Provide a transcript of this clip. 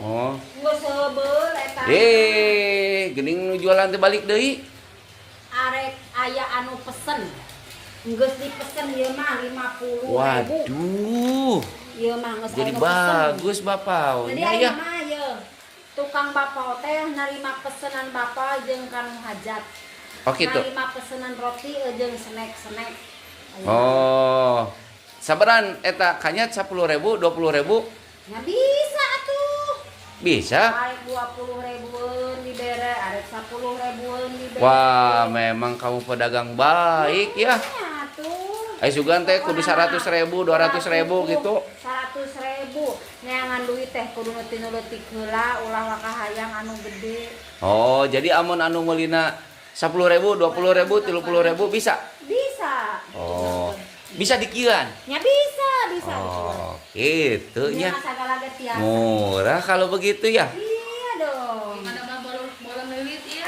Oh. Geus heubeul eta. Eh, geuning nu jualan teh balik deui. Arek aya anu pesen. Geus dipesen ieu mah 50.000. Waduh. Ieu mah geus Jadi aya nu pesen. Bagus bapak. Jadi Ya, aya ya. mah ieu. Tukang bapau teh narima pesenan bapak jeung kanu hajat. Oh, gitu. Narima pesenan roti jeung snack-snack. Aya. Oh. Sabaran eta kanyat 10.000, 20.000? Ya bisa atuh. Bisa. Arek 20 ribuan dibere, arek 10 ribuan dibere. Wah, memang kamu pedagang baik ya. Ya tuh. Ai sugan teh kudu 100 ribu, 200 ribu gitu. 100 ribu. Neangan duit teh kudu nu tinu leutik heula, ulah waka hayang anu gede. Oh, jadi amun anu meulina 10 ribu, 20 ribu, 30 ribu bisa? Bisa. Oh, bisa dikieuan? Ya bisa, bisa. Oh, gitu Nya ya. Sagala ge tiasa. Murah kalau begitu ya. Iya dong. Mana mah bolon bolon leuit ieu.